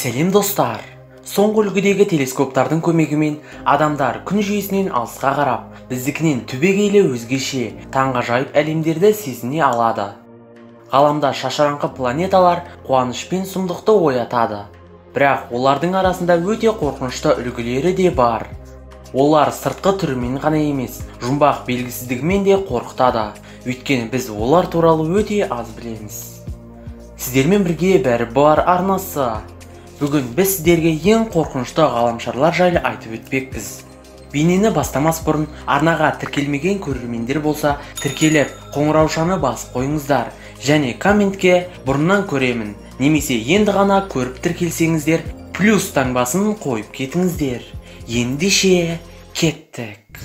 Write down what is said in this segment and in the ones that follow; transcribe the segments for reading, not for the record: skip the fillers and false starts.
Сәлем достар! Соңғы үлгідегі телескоптардың көмегімен адамдар күн жүйесінен алысқа қарап, біздікінен түбегейлі өзгеше, таңғажайып әлемдерді сезіне алады. Ғаламда шашыраңқы планеталар қуаныш пен сұмдықты оятады. Бірақ олардың арасында өте қорқынышты үлгілері де бар. Олар сыртқы түрімен ғана емес, жұмбақ белгісіздігімен де қорқытады. Өйткені біз олар туралы өте аз білеміз. Сіздермен бірге бәрі бар арнасы. Бүгін біз сіздерге ең қорқынышты ғаламшарлар жайлы айтып өтпекпіз. Бейнені бастамас бұрын арнаға тіркелмеген көрермендер болса, тіркеліп, қоңыраушаны басып қойыңыздар. Және комментке бұрыннан көремін, немесе енді ғана көріп тіркелсеңіздер, плюс таңбасын қойып кетіңіздер. Ендеше кеттік.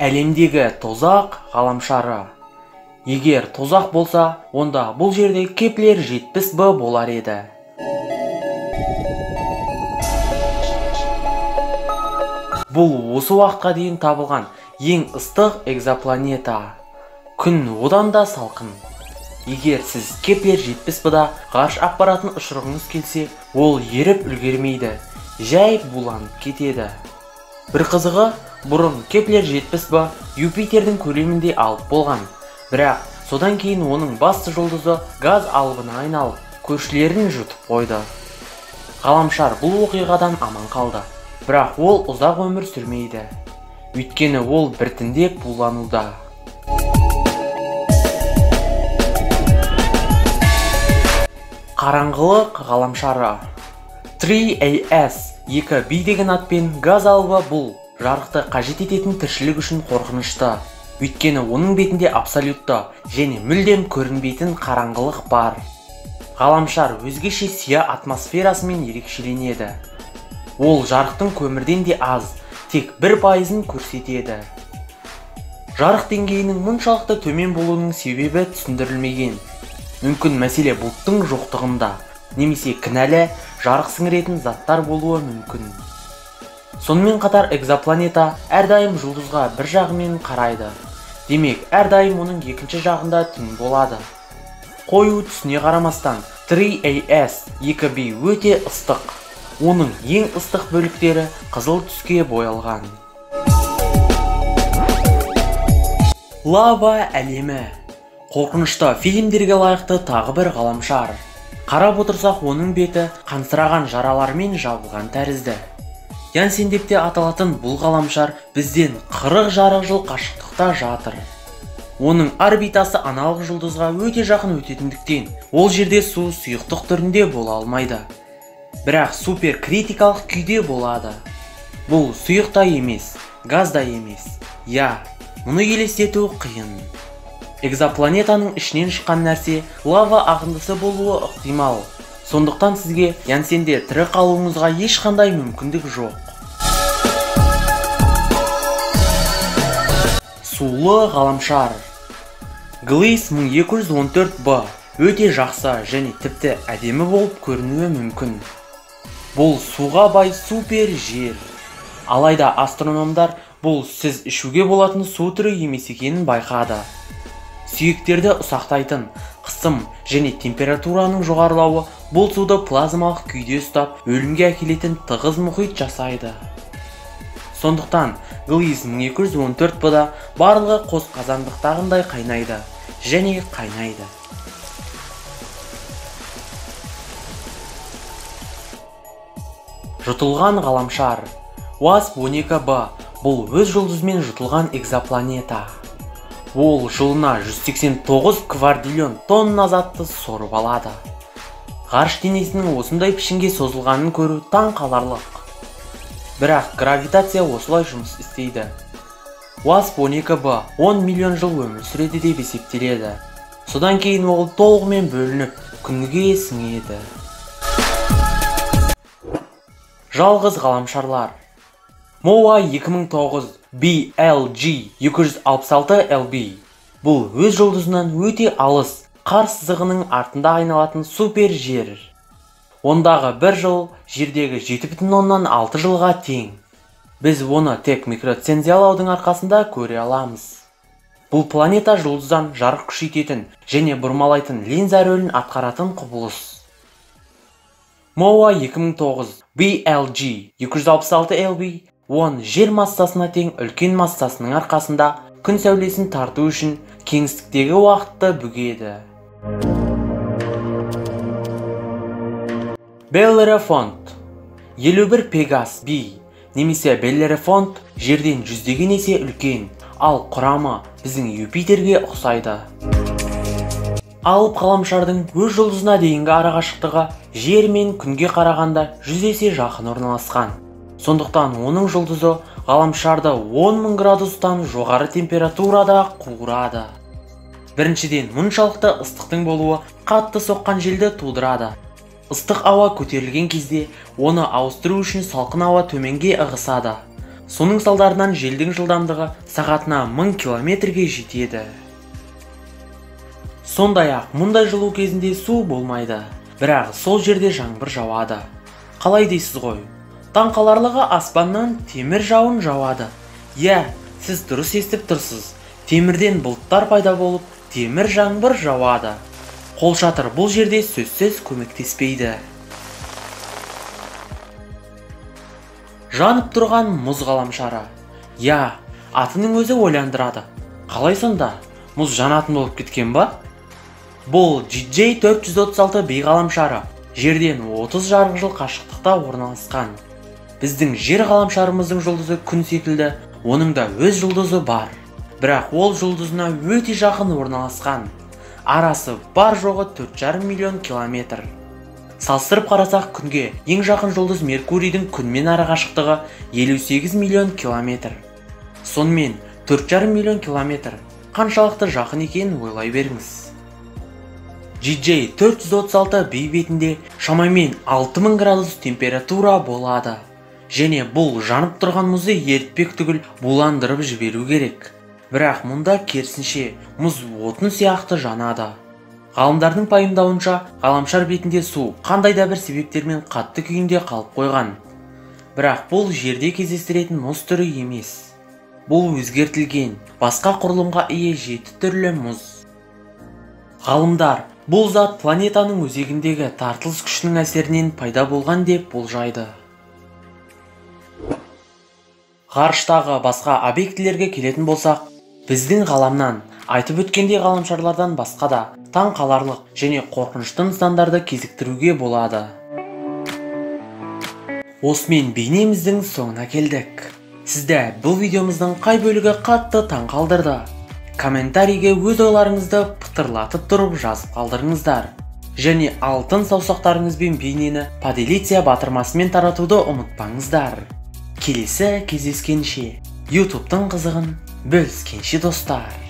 Әлемдегі тозақ ғаламшары. Егер тозақ болса, онда бұл жерде Кеплер 70b болар еді. Бұл осы уақытқа дейін табылған ең ыстық экзопланета. Күн одан да салқын. Егер сіз Кеплер 70b-да ғарыш аппаратын ұшырғыңыз келсе, ол еріп үлгермейді, жай буланып кетеді. Бір қызығы, бұрын Кеплер 70b Юпитердің көлемінде алып болған. Бірақ содан кейін оның басты жұлдызы газ алыбына айналып, көршілерін жұтып қойды. Ғаламшар бұл оқиғадан аман қалды. Бірақ ол ұзақ өмір сүрмейді. Өйткені ол біртіндеп булануда. Қараңғылық ғаламшары. 3AS 2b деген атпен газ алыбы бұл жарықты қажет ететін тіршілік үшін қорқынышты. Өйткені оның бетінде абсолютті және мүлдем көрінбейтін қараңғылық бар. Ғаламшар өзгеше сия атмосферасымен ерекшеленеді. Ол жарықтың көмірден де аз, тек 1%-ын көрсетеді. Жарық деңгейінің мұншалықты төмен болуының себебі түсіндірілмеген. Мүмкін мәселе бұлттың жоқтығында, немесе кінәлі жарық сіңіретін заттар болуы мүмкін. Сонымен қатар экзопланета әрдайым жұлдызға бір жағымен қарайды. Демек, әрдайым оның екінші жағында түн болады. Қою түсіне қарамастан, 3AS 2b өте ыстық. Оның ең ыстық бөліктері қызыл түске боялған. Лава әлемі. Қорқынышты фильмдерге лайықты тағы бір ғаламшар. Қарап отырсақ, оның беті қансыраған жаралармен жабылған тәрізді. Янсен деп те аталатын бұл ғаламшар бізден 40 жарық жыл қашықтықта жатыр. Оның орбитасы аналық жұлдызға өте жақын өтетіндіктен, ол жерде су сұйықтық түрінде бола алмайды. Бірақ суперкритикалық күйде болады. Бұл сұйық та емес, газ да емес. Я, мұны елестету қиын. Экзопланетаның ішінен шыққан нәрсе лава ағындысы болуы ықтимал. Сондықтан сізге Янсенде тірі қалуыңызға ешқандай мүмкіндік жоқ. Сулы ғаламшар. Глис 1214b өте жақсы және тіпті әдемі болып көрінуі мүмкін. Бұл суға бай супер жер. Алайда астрономдар бұл сіз ішуге болатын су түрі емес екенін байқады. Сүйектерді ұсақтайтын қысым және температураның жоғарылауы бұл суды плазмалық күйде ұстап, өлімге әкелетін тығыз мұхит жасайды. Сондықтан Глиз 1214b-да барлығы қос қазандықтағындай қайнайды және қайнайды. Жұтылған ғаламшар. WASP 12b бұл өз жұлдызымен жұтылған экзопланета. Ол жылына 189 квадиллион тонна затты сорып алады. Ғарыш денесінің осындай пішінге созылғанын көру таң қаларлық. Бірақ гравитация осылай жұмыс істейді. WASP 12b 10 миллион жыл өмір сүреді деп есептеледі. Содан кейін ол толығымен бөлініп, күнге сіңеді. Жалғыз ғаламшарлар. MOA 2009 BLG 266 LB. Бұл өз жұлдызынан өте алыс, қар сызығының артында айналатын супер жер. Ондағы бір жыл жердегі 7,6 жылға тең. Біз оны тек микроцензиялаудың арқасында көре аламыз. Бұл планета жұлдыздан жарық күшейтетін және бұрмалайтын линза рөлін атқаратын құбылыс. MOA 2009 BLG 266 LB 10 жер массасына тең үлкен массасының арқасында күн сәулесін тарту үшін кеңістіктегі уақытты бүгеді. Беллерофонт 51 Пегас B немесе Беллерофонт жерден жүздеген есе үлкен, ал құрамы біздің Юпитерге ұқсайды. Алып ғаламшардың өз жұлдызына дейінгі арақашықтығы жер мен күнге қарағанда 100 есе жақын орналасқан. Сондықтан оның жұлдызы ғаламшарды 10.000 градустан жоғары температурада қуырады. Біріншіден, мұншалықты ыстықтың болуы қатты соққан желді тудырады. Ыстық ауа көтерілген кезде оны ауыстыру үшін салқын ауа төменге ығысады. Соның салдарынан желдің жылдамдығы сағатына 1000 километрге жетеді. Сондай-ақ, мұндай жылу кезінде су болмайды, бірақ сол жерде жаңбыр жауады. Қалай дейсіз ғой? Таңқаларлығы аспаннан темір жауын жауады. Иә, сіз дұрыс естіп тұрсыз. Темірден бұлттар пайда болып, темір жаңбыр жауады. Қолшатыр бұл жерде сөзсіз көмектеспейді. Жанып тұрған мұз ғаламшары. Иә, атының өзі ойландырады. Қалай сонда? Мұз жанатын болып кеткен ба? Бұл GJ 436 B ғаламшары жерден 30 жарық жыл қашықтықта орналасқан. Біздің жер ғаламшарымыздың жұлдызы күн секілді, оның да өз жұлдызы бар. Бірақ ол жұлдызына өте жақын орналасқан. Арасы бар жоғы 4,5 миллион километр. Салыстырып қарасақ, күнге ең жақын жұлдыз Меркурийдің күнмен арақашықтығы 58 миллион километр. Сонымен 4,5 миллион километр қаншалықты жақын екенін ойлай беріңіз. GJ 436 B бетінде шамамен 6000 градус температура болады. Және бұл жанып тұрған мұзды ерітпек түгіл буландырып жіберу керек. Бірақ мұнда керісінше мұз отын сияқты жанады. Ғалымдардың пайымдауынша, ғаламшар бетінде су қандай да бір себептермен қатты күйінде қалып қойған. Бірақ бұл жерде кездестіретін мұз түрі емес. Бұл өзгертілген, басқа құрылымға ие 7 түрлі мұз. Ғалымдар бұл зат планетаның өзегіндегі тартылыс күшінің әсерінен пайда болған деп болжайды. Ғарыштағы басқа объектілерге келетін болсақ, біздің ғаламнан, айтып өткендей ғаламшарлардан басқа да таң қаларлық және қорқынышты нысандарды кезіктіруге болады. Осымен бейнеміздің соңына келдік. Сізді бұл видеомыздың қай бөлігі қатты таң қалдырды? Комментарийге өз ойларыңызды пытырлатып тұрып жазып қалдырыңыздар. Және алтын саусақтарыңызбен бейнені поделиться батырмасымен таратуды ұмытпаңыздар. Келесі кездескенше, YouTube'тың қызығын бөліскенше достар.